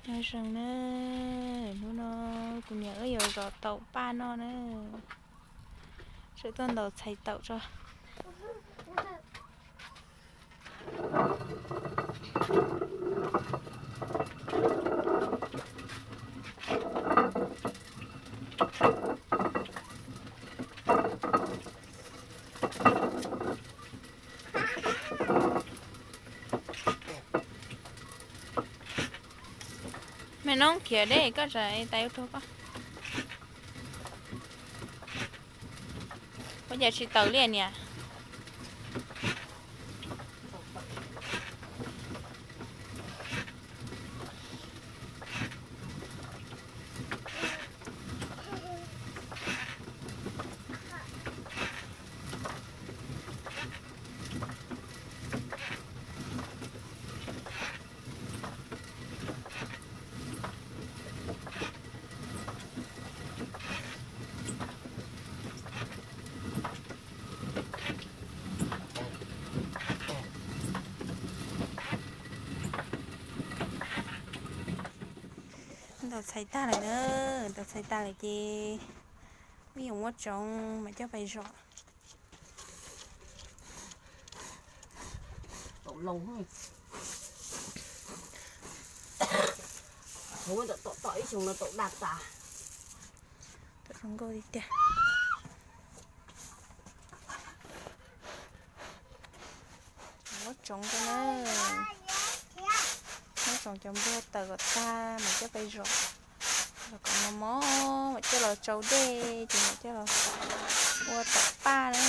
Nyob zoo na, hnub no kuv niam wb yuav zov taum paj noj na. Tseem tuaj ntaus txhais taum tso. Me noob khiav deb, koj tsam tais ua rau koj. Ua cas tsis tawm li niam? Ntaus txhais tag lawm na, ntaus txhais tag lawm ces wb yuav muab tsoov mam coj pais zom. Tom ib xyoo no taum dag tas. Taum zoo nkauj tiag tiag. Muab tsoov rau na. Muab tsoov cov npua tawm kom tag mam coj pais zom. Zom kom mos mos mam coj los tsau dej ces mam coj los ua taum paj na.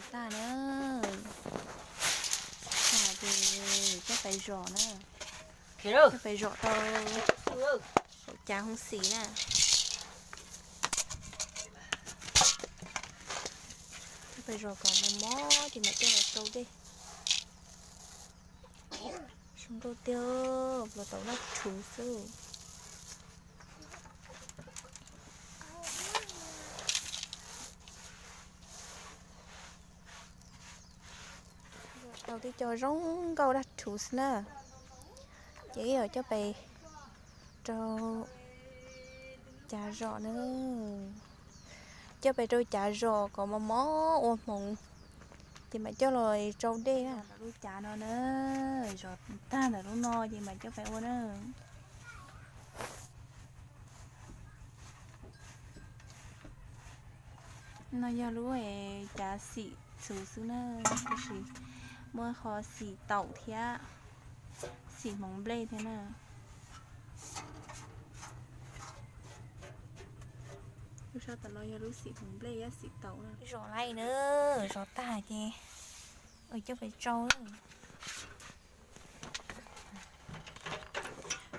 Tag na. Tag ces coj pais zom na. Coj pais zom rau hauv cav hoob xim na. Coj pais zom kom mos mos ces mam coj los tsau dej. Zoo nkauj tiag, los tau dab rhuv xwb. Tau tib co zoo nkauj dab rhuv xwb na. Ces wb yuav coj pais rau cav zom na. Coj pais rau cav zom kom mos mos ua hmoov, ces mam coj los tsau dej na. Lub cav no na, zom tag ntawm lub no ces mam coj pais ua na. No yog lub cav xim txhuv xwb na, tab sis muaj qhov xim taum thiab xim hmoov nplej thiab na. Lub sab tom no yog lub xim hmoov nplej thiab xim taum na. Zom lawm na, zom tag ces coj pais tsau.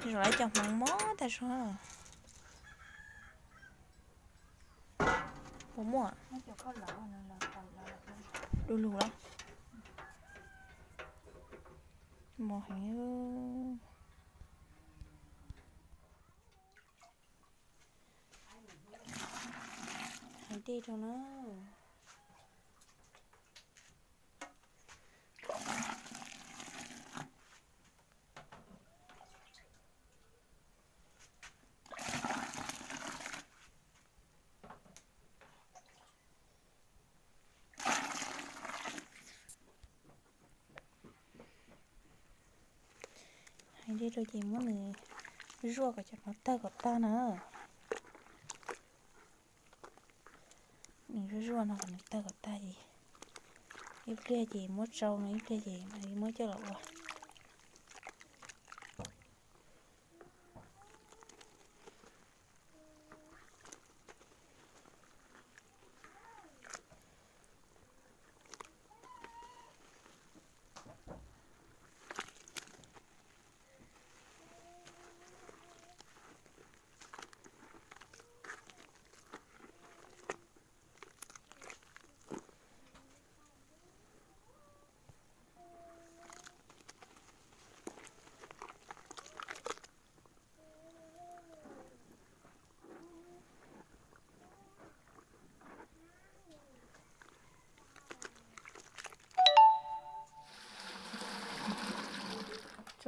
Zom lawm cov hmoov mos tag zog. Puas muaj? Du lug los? Mos heev. Hais dej rau na. Hais dej rau ces muab nws zuaj kom cov no tawg kom tag na. Nws zuaj zuaj no kom nws tawg kom tag ces ib pliag ces muab tsau no, ib pliag ces muab coj los ua.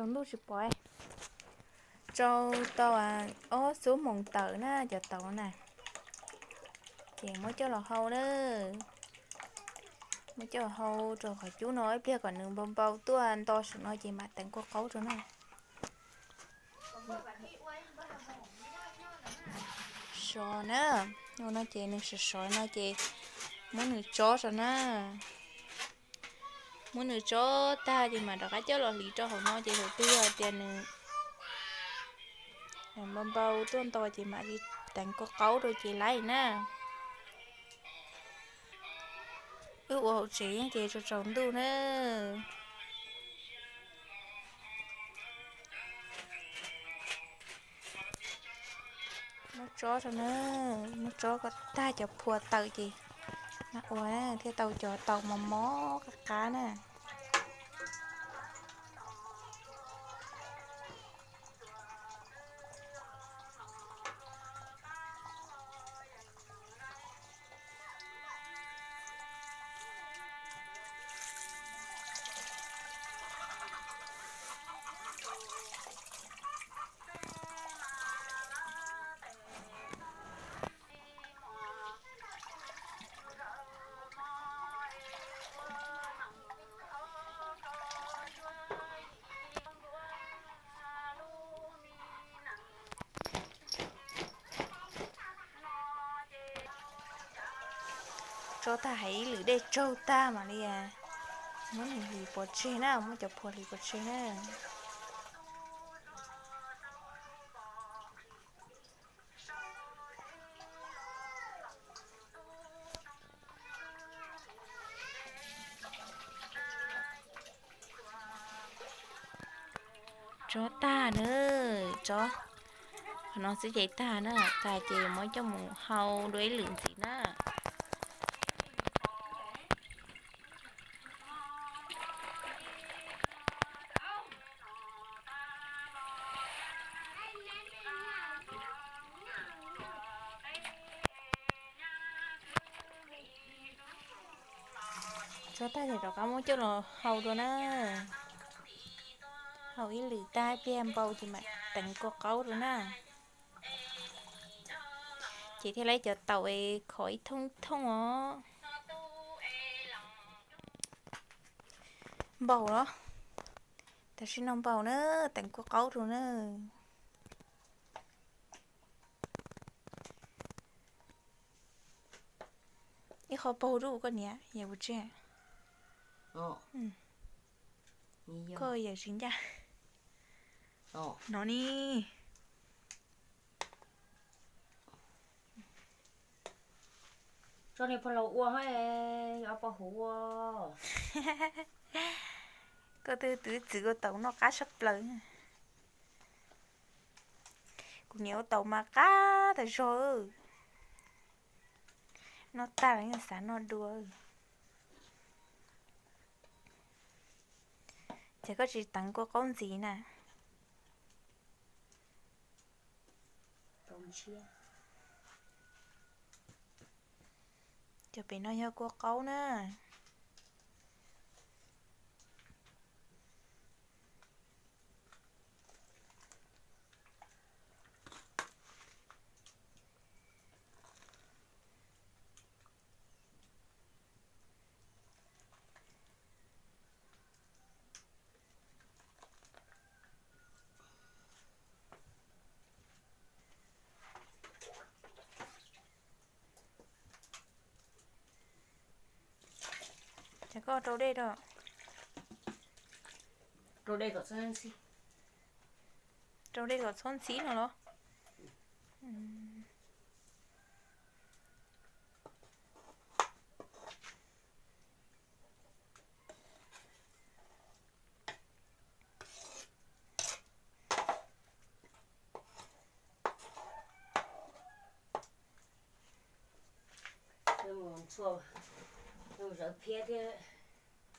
Tsaus ntuj tsis pom, tsaus tau ob xuab moos tawm na cov taum na. Ces muab coj los hau na, muab coj los hau rau qhov cub no ib pliag kom nws npau npau tuaj nto saum no ces mam teev kua qaub rau na. Sov na, ua no ces nws sov sov no ces muab nws tsob rau na. Muab nws tsob tag ces mam rov qab coj los hliv rau hauv no ces thaum twg yog tias nws npau npau tuaj nto ces mam li teev kua qaub rau ces laib na. Wb ua hauv tsev ces tsaus tsaus ntuj na. Muab tsob rau na, muab tsob kom tag cov phua tawm ces mam ua thiaj tau cov taum mos mos qab qab na. Tsob tag hais ib lwm dej tsaug tag mam li muab nws hliv pov tseg na, muab cov phua hliv pov tseg na. Tsob tag na, tsob qhov no xwb ces tag na, tag ces muab coj mus hau dua ib lwm ntxiv na. Tsob tag ces rov qab muab coj los hau dua na. Hau ib lwm tag ib pliag npau ces mam teev kua qaub dua na. Ces thiaj li cov taum es khov ib thooj ib thooj os. Npau los, tam sim no npau na, teev kua qaub rau na. Ib qho paug rau koj niam, yawm puas tseg? Koj yawm tsis ncaj. No ni. Tso niag pog laus ua, pog huv ua. Koj twb twv txwv ua taum noj qab tshaj plaws. Kuv niam ua taum mas qab tas zog. Noj tag los yeej xav noj dua. Ces koj tsis teev kua qaub ntxiv na. Cov pem no yog kua qaub na. Ces koj rau dej rau. Rau dej kom txhob ntxhib no los?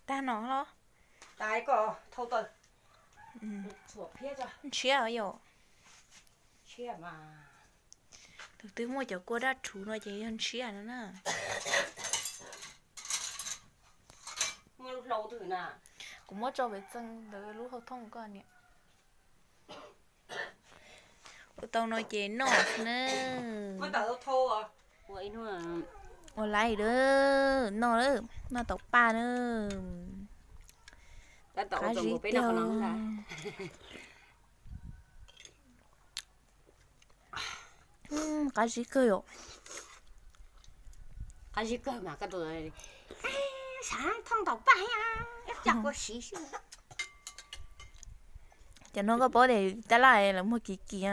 Tag no los? Ntshiab yom. Tus twg muaj cov kua daj rhuv no ces yog ntshiab no na. Kuv muab tso pem txee ntawd lub hauv thooj koj niam. Ua tau no ces noj xwb na. Ua laiv lawm, noj lawm, noj taum paj na. Qab zib tiag. Qab zib kawg yom. Qab zib kawg mas koj tus xav thooj taum paj, cov no koj paub tias tab laj lawv muag kiv kiv,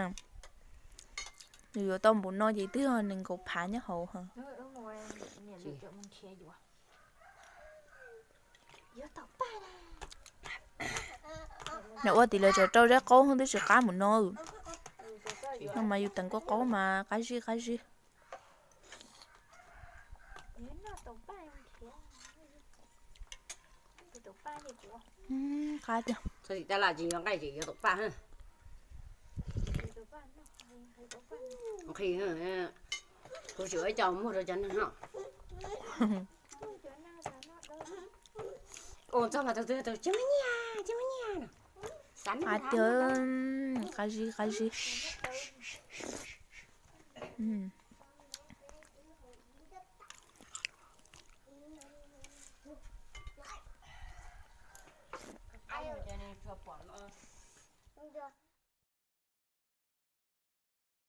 nws yuav tau npaum no ces twb yog nees nkaum phav nyob hauv. Nws ua tim lawv tsav rau zeb qaub twb tsis qab npaum no. No mas yus teev kua qaub mas qab zib qab zib. Qab tiag. Tsis yuav nqaij ces yuav taum paj. Nqhis, kuv tsis ua ib co muag rau cov neeg no. Ua txog mas tus twg tus tsis muaj nyiaj, tsis muaj nyiaj no. Qab tiag, qab zib qab zib.